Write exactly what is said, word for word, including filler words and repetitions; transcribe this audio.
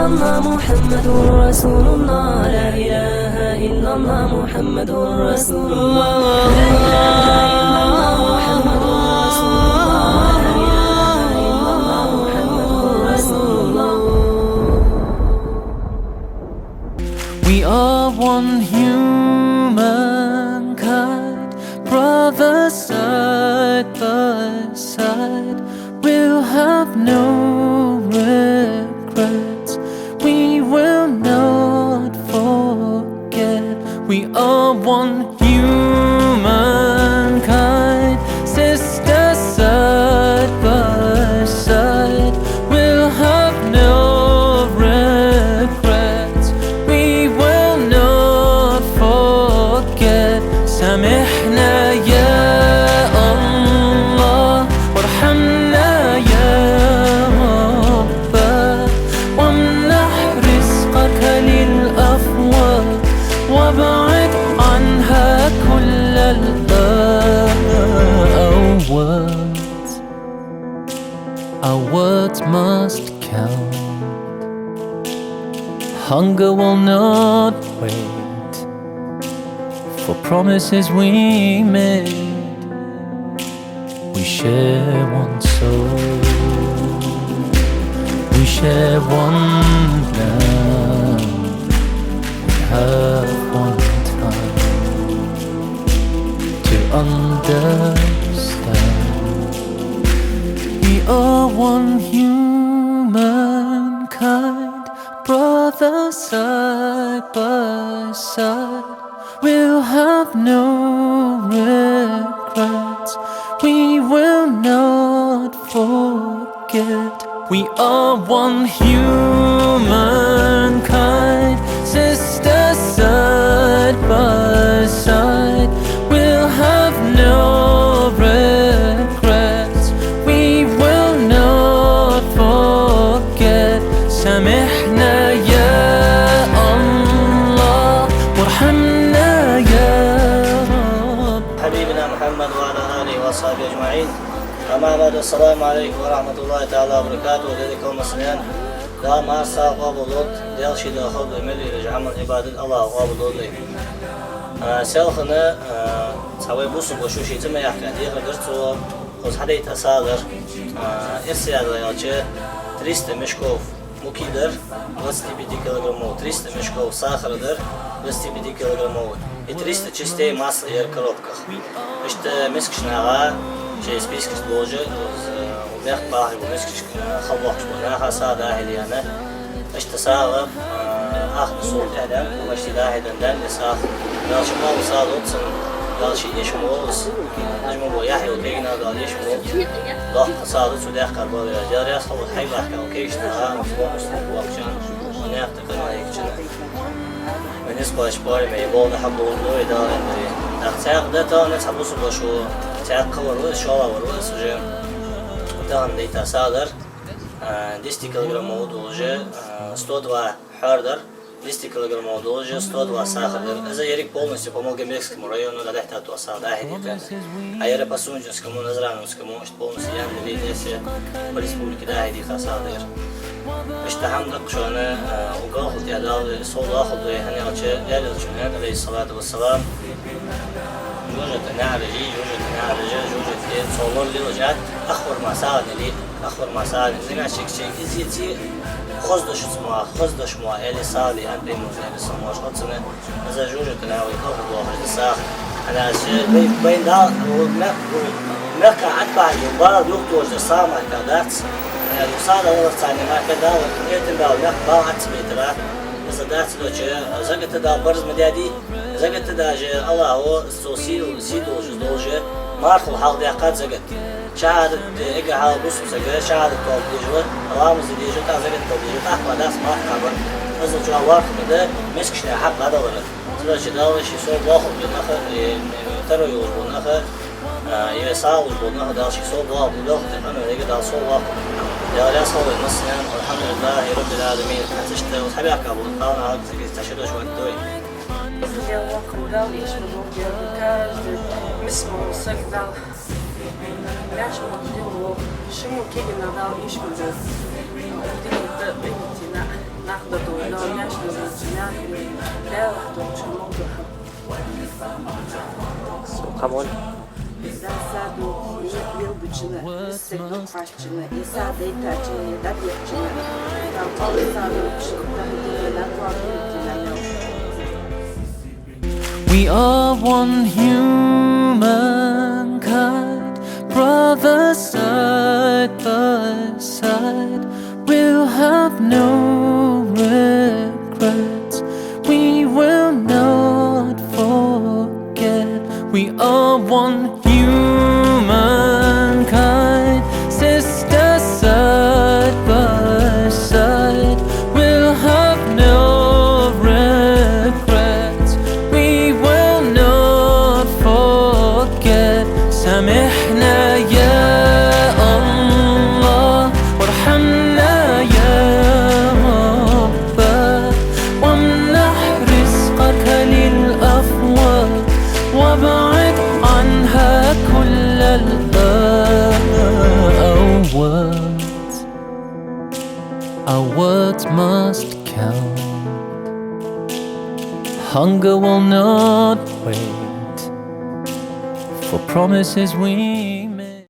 الله محمد رسول الله، لا إله إلا الله محمد رسول الله، لا إله إلا الله محمد رسول الله، لا إله إلا الله محمد رسول الله. We are one humankind, brothers side by side. We'll have no regrets. We will not forget. We are one humankind, sisters side by side. We'll have no regrets. We will not forget. سامحنا يا الله، وارحمنا يا رب، وامنح رزقك للأفواه، وابعد عنها كل الأهوال. Our words must count. Hunger will not wait for promises we made. We share one soul. We share one land. We have one time to understand. We are one humankind, brothers side by side. We'll have no regrets. We will not forget. We are one humankind, sisters side by side. We'll have no regrets. We will not forget. سامحنا يا الله، وارحمنا يا رب. حبيبنا محمد وعلى آله وأصحابه أجمعين. أما بعد، السلام عليكم ورحمة الله تعالى وبركاته. Дика масанен. Дала марса къоабал долда, Дала ший духьал дой мел йолаш Ӏамал, Ӏибадат Аллахӏа къоабал долда. А, селхан, а, цхьа вай бусалба воша ший цӀи ма яхка, дехар дар цо, хоза хьадайта сагӀа дар, а, эрсий яхача триста мешков муки дар, двадцатипятикилограммовый, триста мешков сахар дар, двадцатипятикилограммовый, и триста частей масла яр коробках. Иштта мискача наха, шоай спискаш долаш, из, э, мехка бахаш бола мискаш, э, хьалбохкаш бола наха сагӀа дӀахьийла яьннай. Иштта сагӀа, э, ахна сов тӀехьа даьнна, почти дӀахьийденна даьнна сагӀа. Дала ший къоабал долда цун, Дала ший эшам болба из, э, нажма бо яхь йола кагий нах Дала эшам болба. Доккха сагӀа да цо даьккхар, бала яр. Дала раьза хилва хьайбахка кагийча наха, муслим, муслим бохкача, наьха тӀа къинош хилча. Вай низ кхоачаш параме, и болх хьаболабу вай Дала аьнна даре. ТӀаккха цхьаькха да тахан цхьа бусалба воша, цхьаькха вар ва из, шоллагӀвар ва из уже. Тахан дайта сагӀа дар, а, десятикилограммовый долаш, а, сто два хьор дар, десятикилограммовый долаш, сто два сахар дар. Из ерриг полностью по Малгобекскому району дӀадахьийта сагӀа дӀахьийдийта. А ер по Сунжинскому, Назрановскому, полностью яндали, десе по республике дӀахьийдийха сагӀа да ер. Иштта хӀама да-кх шоана, а, укх галхал тӀа Дала сов лоархӀалда вай, хӀана аьлча, Даьла Элчано аьннад, عليه الصلاة والسلام: жожагӀата наӀараш, жожагӀата наӀараш, жожагӀате цо лоралелаш атта, ах вар мара сагӀа дале, ах вар мара сагӀа дале, замеш чик-чик, из, из хоза дош ма, хоза дош ма, аьле сагӀа дале, аьннад Пайхамара, صلى الله عليه وسلم. Из жожагӀата наӀараш вай кӀалхарбоахаш да сагӀа. ХӀана аьлча вай, вайна Дала, вай мех-, вай мехка Ӏатбахьа йола бала юхатохаш дар сагӀа мара дац. Э, сагӀа даларца цхьана мара Дала, къахетам бола мехка бала Ӏа ца байтар. Из дац, цудухьа закат Дала парз ма даьдий. Закат даже Аллахӏо, цо сий, сий долаш, долаш, мархал хьалхадаьккхад закат. Шахьадат де эггара хьалха бусалба саг шахьадат тоабе дезаш ва, ламаз де дезаш ва, тӀаккха закат де дезаш ва, тӀаккха ма дац марха кхабар. Из чӀоагӀа лоархӀаме да мискача наьха хьакъ дӀадалар. Цудухьа Дала ший сов лоархӀалда нах, э, таро йолаш бола нах, а, е сагӀа луш бола нах, Дала ший сов лоархӀалда, лоархӀалда, къиношта Дала сов лоархӀалда. Дала раьза хилва массанена, الحمد لله رب العالمين. Хьажа, иштта хьабаьхка бола кхалнах, цхьа ши дош ван дой. Дала лоархӀалда, Дала эшам болба, каждый мискача сага Дала. Баьш ма дило, ши мо кагий нах Дала эшам болба. Дило да, дило дина, нах So, come on. Из са духьа, из лелабеча, из са духьа кхоачача, из са дайтача, из дӀадехача, там палса духьа, там духьа, там духьа. We are one humankind, brothers side by side. We'll have no regrets. We will not forget. We are one humankind, sisters side by side. We'll have no regrets. We will not forget. سامحنا يا الله، وارحمنا يا رب، وامنح رزقك للأفواه، وابعد عنها كل الأهوال. Our words must count. Hunger will not wait for promises we